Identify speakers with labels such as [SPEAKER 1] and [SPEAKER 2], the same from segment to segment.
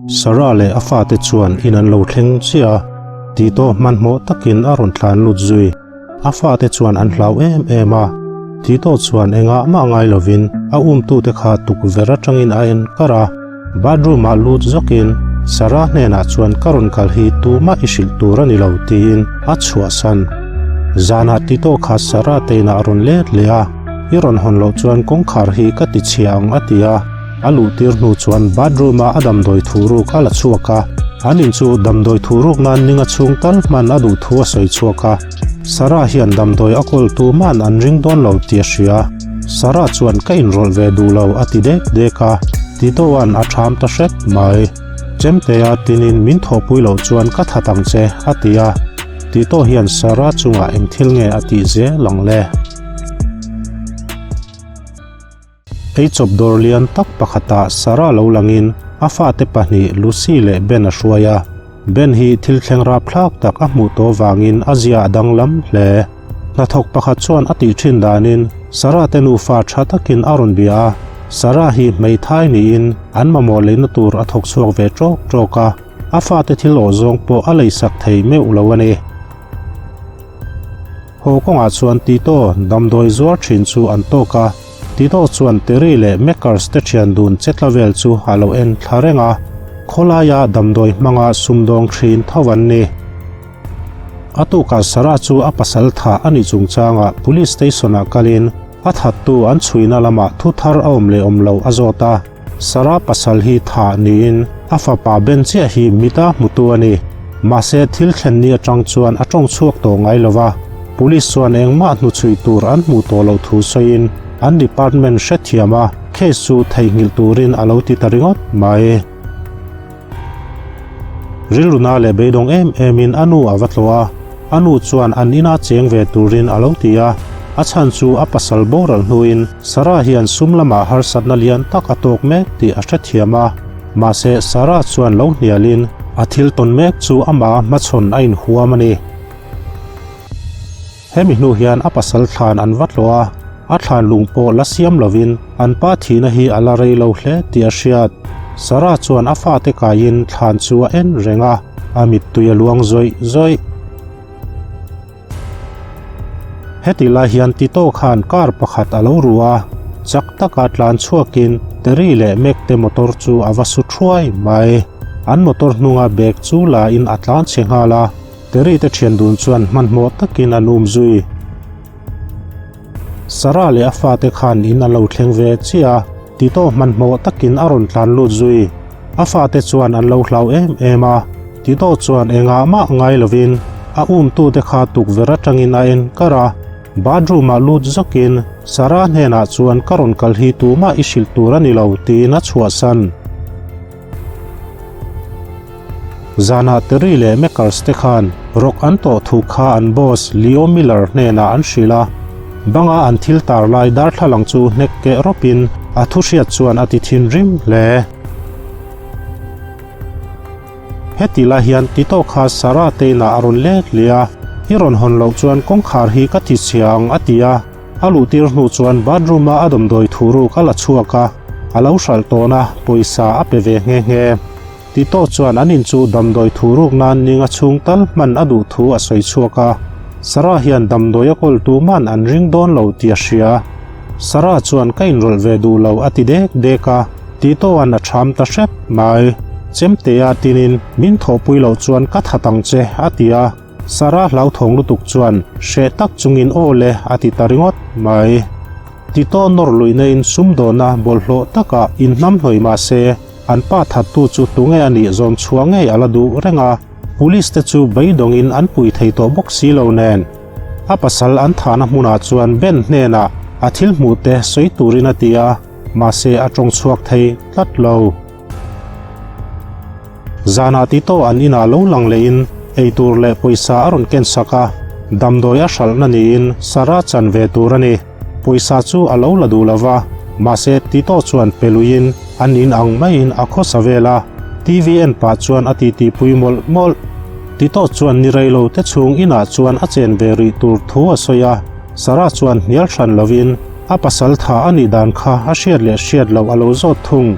[SPEAKER 1] Sarah leh a fate chuan in an lo thleng chiah a, Tito hmanhmawh takin a rawn tlan lut zui. A fate chuan an hlau em em a, Tito chuan engah mah ngai lovin a umtute kha tukverh atangin a en kar a. Bathroom ah lut zawkin Sarah hnenah chuan ka rawn kal hi tumah i hrilh tur a ni lo tiin a chhuahsan. Zanah Tito kha Sarah te inah a rawn let leh a, I rawn hawn loh chuan kawngkhar hi ka ti chhia ang a ti a. A luhtir hnu chuan bathroom ah a damdawi thu ruk a la chhuak a, an in chu damdawi thu ruk nan ninga chhung tal hman a duh thu a sawi chhuak a. Sarah hian damdawi a kawl tu man an ring dawn lo tih a hria. Sarah chuan ka inrawlh ve duh lo a ti dek dek a, Tito-a'n a ṭham ta hrep mai. Chemtea tinin min thawhpui loh chuan ka that ang che a ti a, Tito hian Sarah chungah eng thil nge a tih zel ang le? Eichawp dawr lian tak pakhatah Sarah lo langin a fate pahnih Lucy leh Ben a hruai a. Ben hi thil thleng rapthlak tak a hmuh tawh vangin a zia a danglam hle. Hnathawk pakhat chuan a tih thin danin Sarah te nufa tha takin a rawn bia a. Sarah hi hmeithai niin an mamawh leina tur a thawk chhuak ve tawk tawk a, a fate thil awh zawng pawh a leisak thei meuh lo a ni. Haw kawngah chuan Tito damdawi zuar thin chu an tawk a, Tito chuan Terry leh Makers te thian dun che tla vel chu a lo en thla reng a, khawlaia damdawi hmanga sumdawng thin tho an ni. A tukah Sarah chu a pasal thah a nih chungchangah Police Station-ah kalin a thattu an chhuina lamah thu thar a awm leh awm lo a zawt a, Sarah pasal hi thah niin a fapa Ben chiah hi mita hmutu a ni. Mahse thil thlen ni atang chuan a tawng chhuak tawh ngai lo va, Police chuan engmah hnuchhui tur an hmuh tawh loh thu sawiin an department hrethiam a, case chu theihnghilh turin a lo ti ta ringawt mai. Rilruna leh beidawng em emin a nu a va tlawh a, a nu chuan an ina cheng ve turin a lo ti a, a chhan chu a pasal boral hnuin Sarah hian sum lamah harsatna lian tak a tawk mek tih a hrethiam a, mahse Sarah chuan lo hnialin a thil tawn mek chu amah hmachhawn a inhuam a ni. Hemi hnu hian a pasal thlan an va tlawh a, a thlan lung pawh la siam lovin an pa thihna hi a la rei lo hle tih a hriat. Sarah chuan a fate kaiin thlan chu a en reng a, a mittui a luang zawih zawih. Heti lai hian Tito khan car pakhat a lo ru a, chak taka tlan chhuakin Terry leh Meg te motor chu a va su thuai mai. An motor hnunga bag chu la in a tlan chhe nghal a. Terry te thian dun chuan hmanhmawh takin an um zui. Sarah leh a fate khan in a lo thleng ve chiah a, Tito hmanhmawh takin a rawn tlan lut zui. A fate chuan an lo hlau em em a, Tito chuan engah mah ngai lovin a umtute kha tukverh atangin a en kar a, bathroom ah lut zawkin Sarah hnenah chuan ka rawn kal hi tumah i hrilh tur a ni lo tiin a chhuahsan. Zanah Terry leh Makers te khan rawk an tawh thu kha an boss Leo Miller hnenah an hrilh a. Banga an thil tar lai darthlalang chu hnek keh rawpin a thu hriat chuan a ti thinrim hle. Heti lai hian Tito kha Sarah te inah a rawn let leh a, I rawn hawn loh chuan kawngkhar hi ka ti chhia ang a ti a. A luhtir hnu chuan bathroom a a damdawi thu ruk a la chhuak a, a lo hralh tawn a, pawisa a pe ve nghe nghe. Tito chuan an in chu damdawi thu ruk nan ninga chhung tal hman a duh thu a sawi chhuak a, Sarah hian damdawi a kawl tu man an ring dawn lo tih a hria. Sarah chuan ka inrawlh ve duh lo a ti dek dek a, Tito-a'n a ṭham ta hrep mai. Chemtea tinin min thawhpui loh chuan ka that ang che a ti a. Sarah hlauthawng lutuk chuan hreh tak chungin aw le a ti ta ringawt mai. Tito nawr luihna in sumdawna bawlhhlawh takah inhnamhnawih mah se an pa thattu chu tunge a nih zawn chhuah ngei a la duh reng a, police te chu beidawngin an pui thei tawh bawk si lo nen. A pasal an thahna hmunah chuan Ben hnenah a thil hmuh te sawi turin a ti a, mahse a tawng chhuak thei tlat lo. Zanah Tito an inah lo lang lehin eitur leh pawisa a rawn ken sak a, damdawi a hralhna niin Sarah chan ve tur a ni. Pawisa chu a lo la duh lo va, mahse Tito chuan pe luiin an in ang maiin a khawsa vel a, TV en pah chuan a titi pui mawlh mawlh. Tito chuan ni rei lo te chhung inah chuan a chen ve rih tur thu a sawi a, Sarah chuan hnial hran lovin a pasal tha a nih dan kha a hriat leh hriat loh a lo zawt thung.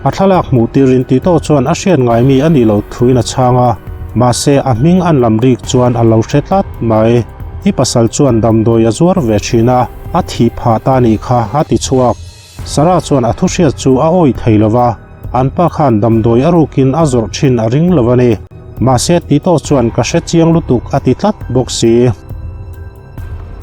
[SPEAKER 1] A thlalak hmuh tirin Tito chuan a hriat ngai mi a nih loh thuin a chhang a, mahse a hming an lam rik chuan a lo hre tlat mai. I pasal chuan damdawi a zuar ve thin a, a thih phah ta nih kha, a ti chhuak. Sarah chuan a thuhriat chu a awih thei lo va, an pa khan damdawi a rukin a zawrh thin a ring lo a ni. Mahse Tito chuan ka hre chiang lutuk a ti tlat bawk si.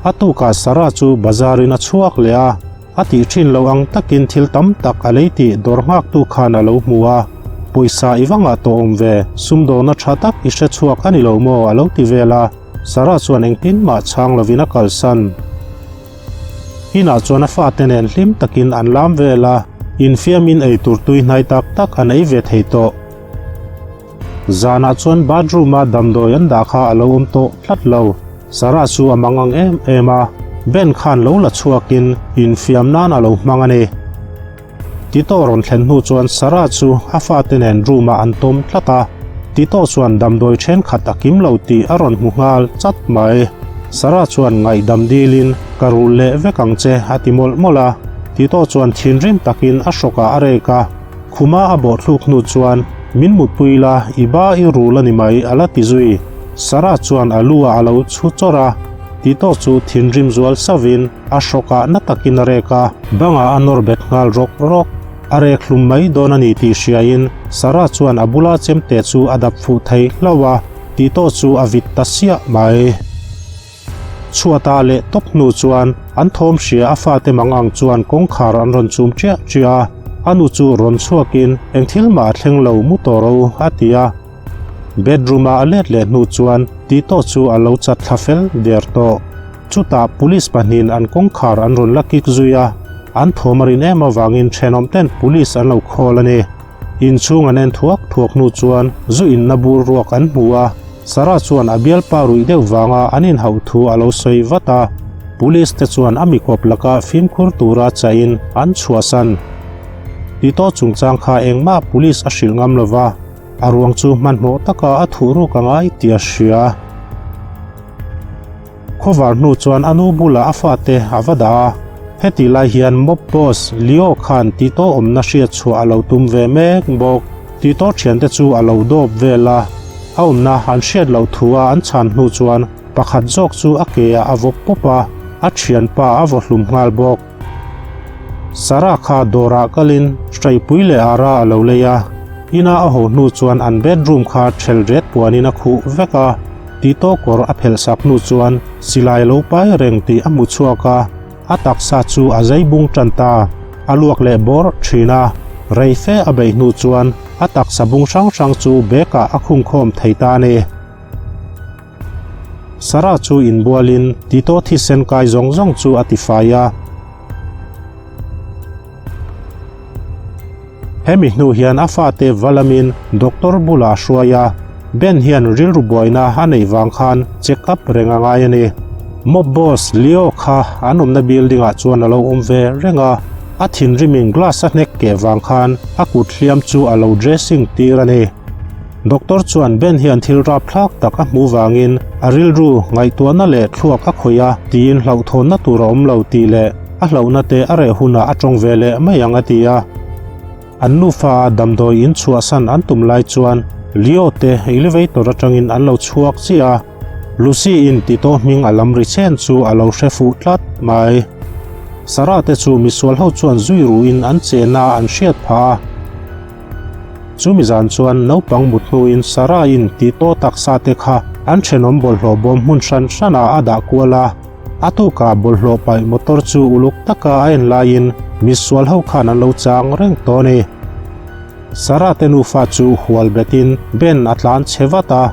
[SPEAKER 1] A tukah Sarah chu bazar in a chhuak leh a, a tih thin lo ang takin thil tam tak a lei tih dawr nghaktu khan a lo hmu a, Pawisa i va ngah tawh awm ve, sumdawna tha tak i hre chhuak a ni lo maw a lo ti vel a, Sarah chuan engtin mah chhang lovin a kalsan. Inah chuan a fate nen hlim takin an lam vel a, infiamin eitur tui hnai tak tak an ei ve thei tawh. Zanah chuan bathroom-a damdawi an dah kha a lo awm tawh tlat lo. Sarah chu a mang ang em em a, Ben khan lo la chhuakin infiam nan a lo hmang a ni. Tito rawn thlen hnu chuan Sarah chu a fate nen room-ah an tawm tlat a, Tito chuan damdawi thenkhat a kim lo tih a rawn hmu nghal chat mai. Sarah chuan ngaihdam dilin, Ka rul leh vek ang che a ti mawlh mawlh a. Tito chuan thinrim takin a hrawkah a rek a, khuma a bawhthluk hnu chuan, Min mutpui la, i ba i rul a ni mai a la ti zui. Sarah chuan a lu ah a lo chhu chawrh a, Tito chu thinrim zual sauhin a hrawkah na takin a rek a, bangah a nawr bet nghal rawk rawk. A rek hlum mai dawn a ni tih hriain Sarah chuan a bula chemte chu a dap fuh thei hlauh a, Tito chu a vit ta siah mai. Chhuatah leh tawp hnu chuan an thawm hria a fate mang ang chuan kawngkhar an rawn chum chiah chiah a, a nu chu rawn chhuakin eng thil mah a thleng lo mu tawh ro a ti a. Bedroom ah a let leh hnu chuan Tito chu a lo chat thla fel der tawh. Chutah police pahnihin an kawngkhar an rawn la kik zui a, an thawm a rin em avangin thenawm ten police an lo call a ni. Inchhung an en thuak thuak hnu chuan zu inna bur ruak an hmu a, Sarah chuan a bialpa ruih deuh vanga an inhauh thu a lo sawi vat a, police te chuan a mikawp laka fimkhur tura chahin an chhuahsan. Tito chungchang kha engmah police a hrilh ngam lova, a ruang chu hmanhmawh taka a thuh ruk a ngai tih a hria. Khawvar hnu chuan a nu bulah a fate a va dah a, hetih lai hian mob boss Leo khan Tito awmna hriat chhuah a lo tum ve mek bawk. Tito thiante chu a lo dawp vel a, a awmna an hriat loh thu a an chhan hnu chuan pakhat zawk chu a ke ah a vawp pawp a, a thianpa a vaw hlum nghal bawk. Sarah kha dawrah kalin hraipui leh ara a lo lei a, ina a haw hnu chuan an bedroom kha ṭhel ret puanin a khuh vek a, Tito kawr a phelh sak hnu chuan silai lo pai reng tih a hmu chhuak a, a taksa chu a zai bung tan ta, a luak leh bawrh thin a, rei fe a beih hnu chuan a taksa bung hrang hrang chu bag ah a khungkhawm thei ta a ni. Sarah chu inbualin Tito thisen kai zawng zawng chu a tifai a. Hemi hnu hian a fate va lamin doctor bulah a hruai a, Ben hian rilru buaina a neih vang khan check up reng a ngai a ni. Mob boss Leo kha an awmna building ah chuan a lo awm ve reng a, a thinrimin glass a hnek keh vang khan a kut hliam chu a lo dressing tir a ni. Doctor chuan Ben hian thil rapthlak tak a hmuh vangin a rilru ngaihtuahna leh thluak a khawih a tiin hlauhthawnna tur a awm lo tih leh a hlauhna te a reh hunah a tawng ve leh mai ang a ti a. An nufa a damdawi in chhuahsan an tum lai chuan Leo te elevator atangin an lo chhuak chiah a, Lucy in Tito hming a lam ri chen chu a lo hre fuh tlat mai. Sarah te chu misual ho chuan zui ruhin an chena an hriat phah a. Chumi zan chuan naupang mut hnuin Sarah-in Tito taksa te kha an thenawm bawlhhlawh bawm hmun hran hranah a dah kual a. A tukah bawlhhlawh paih motor chu uluk taka a en laiin misual ho khan an lo chang reng tawh a ni. Sarah te nufa chu hual betin Ben a tlan chhe vat a,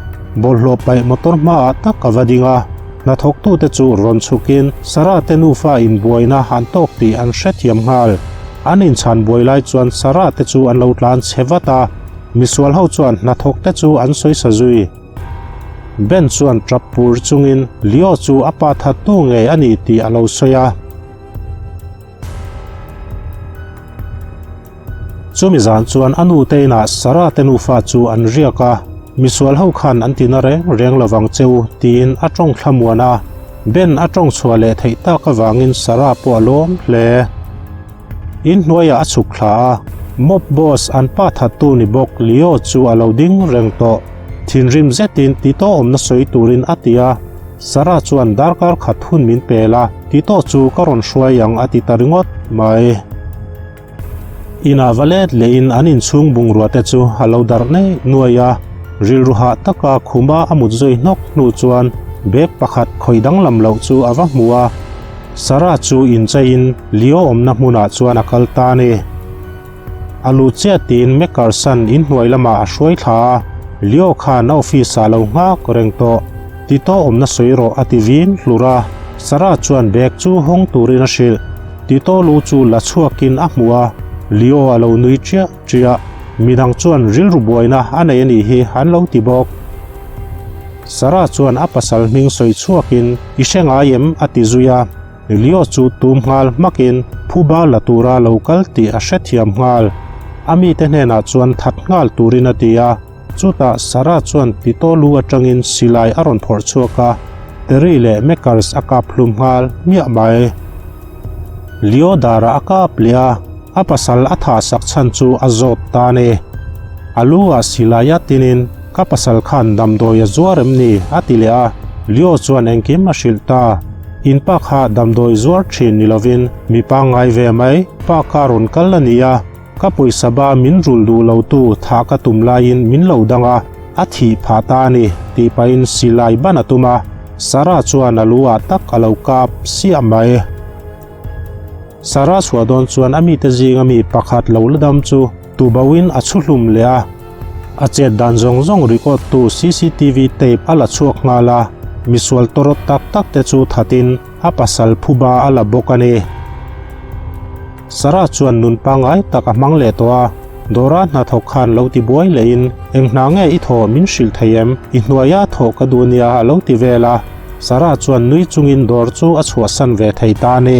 [SPEAKER 1] bawlhhlawh paih motor hmaah tak a va ding a. Hnathawktute chu rawn chhukin Sarah te nufa inbuaina an tawk tih an hrethiam nghal. An inchhan buai lai chuan Sarah te chu an lo tlan chhe vat a, misual ho chuan hnathawk te chu an sawi sa zui. Ben chuan tap pur chungin Leo chu a pa thattu ngei a ni tih a lo sawi a. Chumi zan chuan a nu te inah Sarah te nufa chu an riak a, misual ho khan an tina reng reng lovang che u tiin a tawng thlamuan a. Ben a tawng chhuah leh theih tak avangin Sarah pawh a lawm hle. In hnuaiah a chhuk thla a, Mob boss an pa thattu ni bawk Leo chu a lo ding reng tawh. Thinrim zetin Tito awmna sawi turin a ti a. Sarah chuan darkar khat hun min pel a, Tito chu ka rawn hruai ang a ti ta ringawt mai. Inah va let lehin an inchhung bungrua te chu a lo darh nei nuai a, rilru hah taka khuma a mut zui hnawk hnu chuan bag pakhat khawih danglam loh chu a va hmu a. Sarah chu incheiin Leo awmna hmunah chuan a kal ta a ni. A lu chiah tiin Mccarson inhnuai lamah a hruai thla a, Leo khan a office ah lo nghak reng tawh. Tito awmna sawi rawh a ti vin hlur a, Sarah chuan bag chu hawng turin a hrilh. Tito lu chu la chhuakin a hmu a, Leo a lo nui chiah chiah. Midang chuan rilru buaina a nei a nih hi an lo ti bawk. Sarah chuan a pasal hming sawi chhuakin I hre ngai em? a ti zui a. Leo chu tum nghal hmakin phuba la tura lo kal tih a hrethiam nghal. A mite hnenah chuan that nghal turin a ti a. Chutah Sarah chuan Tito lu atangin silai a rawn phawrh chhuak a, Terry leh Makers a kap hlum nghal hmiah mai. Leo darah a kap leh a, a pasal a thah sak chhan chu a zawt ta a ni. A lu ah silai a tinin ka pasal khan damdawi a zuar em ni? a ti leh a, Leo chuan engkim a hrilh ta. In pa kha damdawi zuar thin ni lovin mi pangngai ve mai, pa kha rawn kal a ni a. Ka pawisa ba min rul duh lo tu thah ka tum laiin min lo dang a, a thih phah ta a ni, tih pahin silai ban a tum a, Sarah chuan a lu ah tak a lo kap siah mai. Sarah chhuah dawn chuan a mite zinga mi pakhat lo la dam chu tubauhin a chhu hlum leh a, a chet dan zawng zawng record tu cctv tape a la chhuak nghal a, misual tawrawt tak tak te chu thatin a pasal phuba a la bawk a ni. Sarah chuan nun pangngai tak a hmang leh tawh a, Dora hnathawk khan lo ti buai lehin, Eng hna nge i thawh min hrilh thei em? I hnuaia thawh ka duh nia a lo ti vel a. Sarah chuan nui chungin dawr chu a chhuahsan ve thei ta a ni.